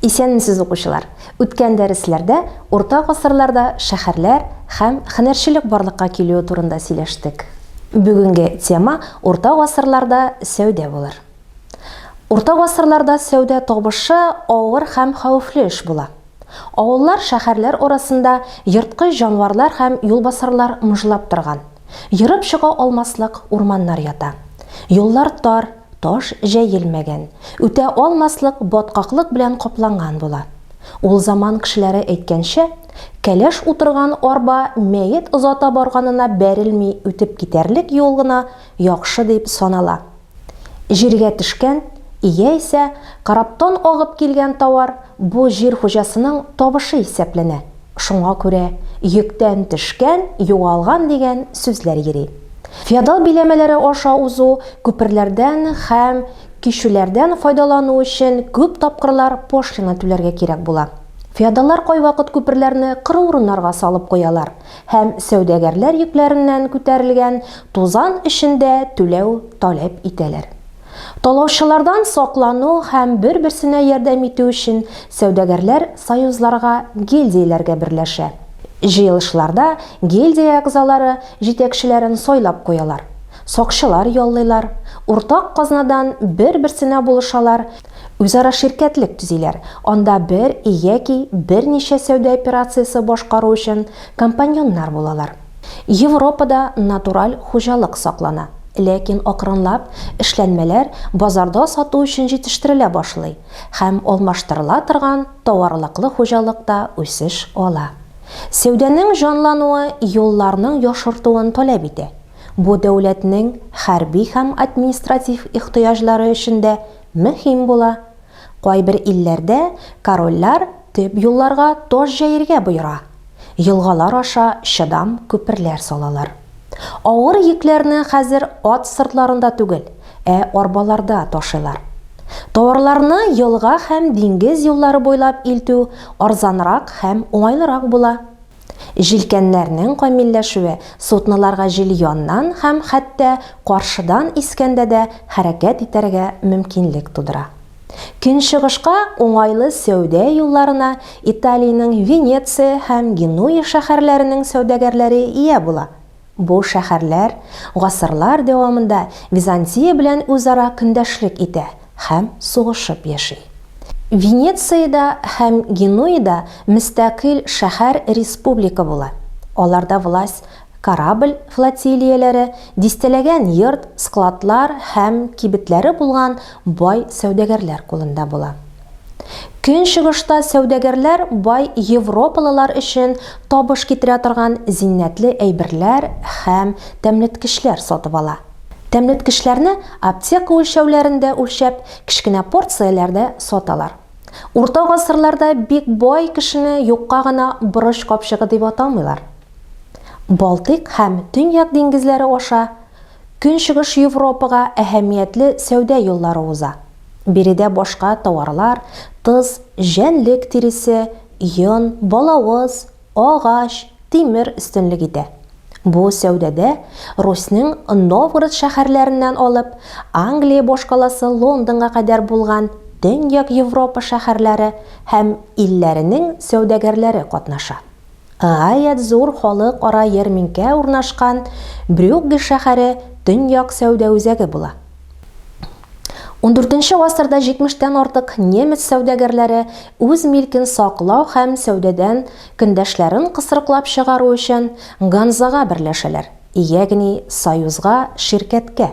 Исәнмесез, укучылар! Үткән дәресләрдә урта гасырларда шәһәрләр һәм һөнәрчелек барлыкка килүе турында сөйләштек. Бүгенге тема урта гасырларда сәүдә булыр. Урта гасырларда сәүдә табышы авыр һәм хәвефле эш була. Авыллар, шәһәрләр арасында ерткыч җанварлар һәм юлбасарлар мыжлап торган. Ерып чыга алмаслык урманнар ята. Юллар тар, таш җәелмәгән, үтә алмаслык баткаклык белән капланган була. Ул заман кешеләре әйткәнчә, кәләш утырган арба мәет озата барганына бәрелми үтеп китәрлек юл гына яхшы дип санала. Җиргә төшкән, яисә корабтан агып килгән товар бу җир хуҗасының табышы исәпләнә, шуңа күрә йөктән төшкән, югалган дигән сүзләр йөри. Феодал биләмәләре аша узу, күперләрдән һәм кичүләрдән файдалану өчен күп тапкырлар пошлина түләргә кирәк була. Феодаллар кайвакыт күперләрне коры урыннарга салып куялар, һәм сәүдәгәрләр йөкләреннән күтәрелгән тузан өчен дә түләү таләп итәләр. Талаучылардан саклану һәм бер-берсенә ярдәм итү өчен сәүдәгәрләр союзларга, гильдияләргә берләшә. Җыелышларда гильдия әгъзалары җитәкчеләрен сайлап куялар, сакчылар яллыйлар, уртак казнадан бер-берсенә булышалар, Үзара ширкәтлек төзиләр, анда бер яки берничә сәүдә операциясе башкару өчен компаньоннар булалар. Европада натураль хуҗалык саклана, ләкин акрынлап эшләнмәләр базарда сату өчен җитештерелә башлый һәм алмаштырыла торган товарлыклы хуҗалык та үсеш ала. Сәүдәнең җанлануы юлларның яхшыртуын таләп итә. Бу дәүләтнең хәрби һәм административ ихтыяҗлары өчен дә мөһим була. Кайбер илләрдә корольләр төп юлларга таш җәергә боера, елгалар аша чыдам күперләр салалар. Авыр йөкләрне хәзер ат сыртларында түгел, ә арбаларда ташыйлар. Товарларны елга һәм диңгез юллары буйлап илтү арзанрак һәм уңайлырак була. Җилкәннәрнең камилләшүе судноларга җил яннан һәм хәтта каршыдан искәндә дә хәрәкәт итәргә мөмкинлек тудыра. Көнчыгышка уңайлы сәүдә юлларына Италиянең Венеция һәм Генуя шәһәрләренең сәүдәгәрләре ия була. Бу шәһәрләр гасырлар дәвамында Византия белән үзара көндәшлек итә һәм сугышып яши. Венециядә һәм Генуяда мөстәкыйль шәһәр-республика була. Аларда власть корабль флотилияләре, дистәләгән йорт, складлар һәм кибетләре булган бай сәүдәгәрләр кулында була. Көнчыгышта сәүдәгәрләр бай европалылар өчен табыш китерә торган зиннәтле әйберләр һәм тәмлеткечләр сатып ала. Тәмлеткечләрне аптека үлчәүләрендә үлчәп, кечкенә порцияләрдә саталар. Урта гасырларда бик бай кешене юкка гына борыч капчыгы дип атамыйлар. Балтыйк һәм Төньяк диңгезләре аша Көнчыгыш Европага әһәмиятле сәүдә юллары уза. Биредә башка тауарлар, тоз, җәнлек тиресе, йон, балавыз, агач, тимер өстенлек итә. Бу сәүдәдә Русьнең Новгород шәһәрләреннән алып Англия башкаласы Лондонга кадәр булган Төньяк Европа шәһәрләре һәм илләренең сәүдәгәрләре катнаша. Гаять зур халыкара ярминкә урнашкан Брюгге шәһәре төньяк сәүдә үзәге була. Ундүртенче гасырда җитмештән артык немец сәүдәгәрләре үз милкен саклау һәм сәүдәдән көндәшләрен кысрыклап чыгару өчен Ганзага берләшәләр, ягъни союзга, ширкәткә.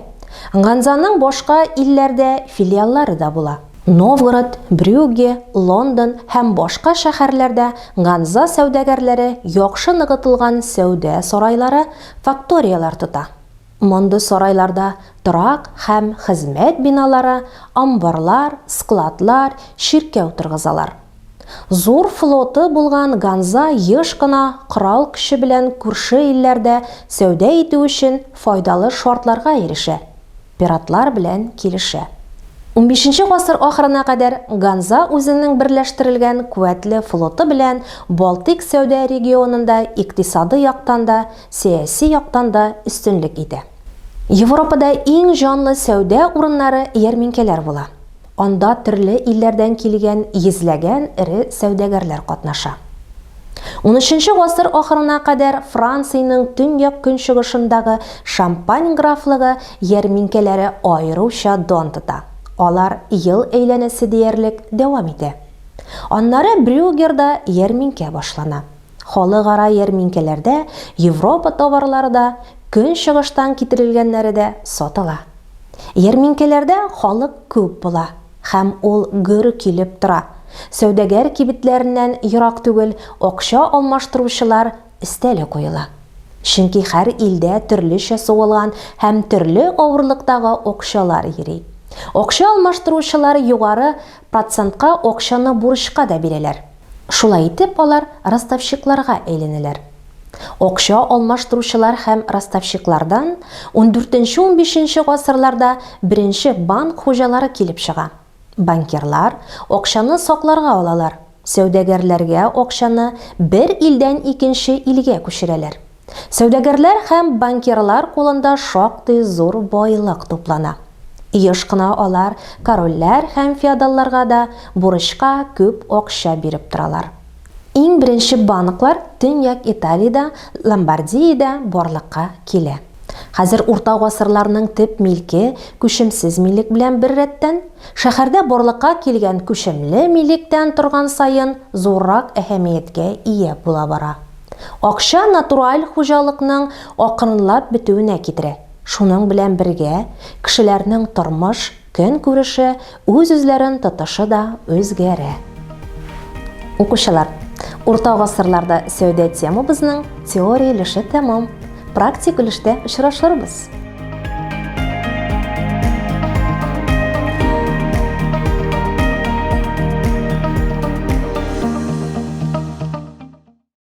Ганзаның башка илләрдә филиаллары да була. Новгород, Брюгге, Лондон һәм башка шәһәрләрдә Ганза сәүдәгәрләре яхшы ныгытылган сәүдә сарайлары, факторияләр тота. Мондый сарайларда торак һәм хезмәт биналары, амбарлар, складлар, чиркәү торгызалар. Зур флоты булган Ганза еш кына корал көче белән күрше илләрдә сәүдә итү өчен файдалы шартларга ирешә. Пиратлар белән килешә. Унбишенче гасыр ахырына кадәр Ганза үзенең берләштерелгән куәтле флоты белән Балтыйк сәүдә регионында икътисадый яктан да, сәяси яктан да өстенлек итә. Европада иң җанлы сәүдә урыннары ярминкәләр була. Анда төрле илләрдән килгән йөзләгән эре сәүдәгәрләр катнаша. Унөченче гасыр ахырына кадәр Франциянең төньяк-көнчыгышындагы Шампань графлыгы ярминкәләре аеруча дан тота. Алар ел әйләнәсе диярлек дәвам итә. Аннары Брюгерда ярминкә башлана. Халыкара ярминкәләрдә Европа товарлары да, Көнчыгыштан китерелгәннәре дә сатыла. Ярминкәләрдә халык күп була һәм ул гөр килеп тора. Сәүдәгәр кибетләреннән ерак түгел акча алмаштыручылар өстәле куела. Чөнки һәр илдә төрлечә сугылган һәм төрле авырлыктагы акчалар йөри. Акча алмаштыручылар югары процентка акчаны бурычка да бирәләр. Шулай итеп алар ростовщикларга әйләнәләр. Акча алмаштыручылар һәм ростовщиклардан ундүртенче-унбишенче гасырларда беренче банк хуҗалары килеп чыга. Банкирлар акчаны сакларга алалар, сәүдәгәрләргә акчаны бер илдән икенче илгә күчерәләр. Сәүдәгәрләр һәм банкирлар кулында шактый зур байлык туплана. Еш кына алар корольләр һәм феодалларга да бурычка күп акча биреп торалар. Иң беренче банклар Төньяк Италиядә, Ломбардиядә барлыкка килә. Хәзер урта гасырларның төп милке, күчемсез милек белән беррәттән, шәһәрдә барлыкка килгән күчемле милектән торган саен зуррак әһәмияткә ия була бара. Акча натураль хуҗалыкның акрынлап бетүенә китерә. Шуның белән бергә, кешеләрнең тормыш, көнкүреше, үз-үзләрен тотышы да үзгәрә. Укучылар, урта гасырларда сәүдә темабызның теория өлеше тәмам. Практик өлештә очрашырбыз.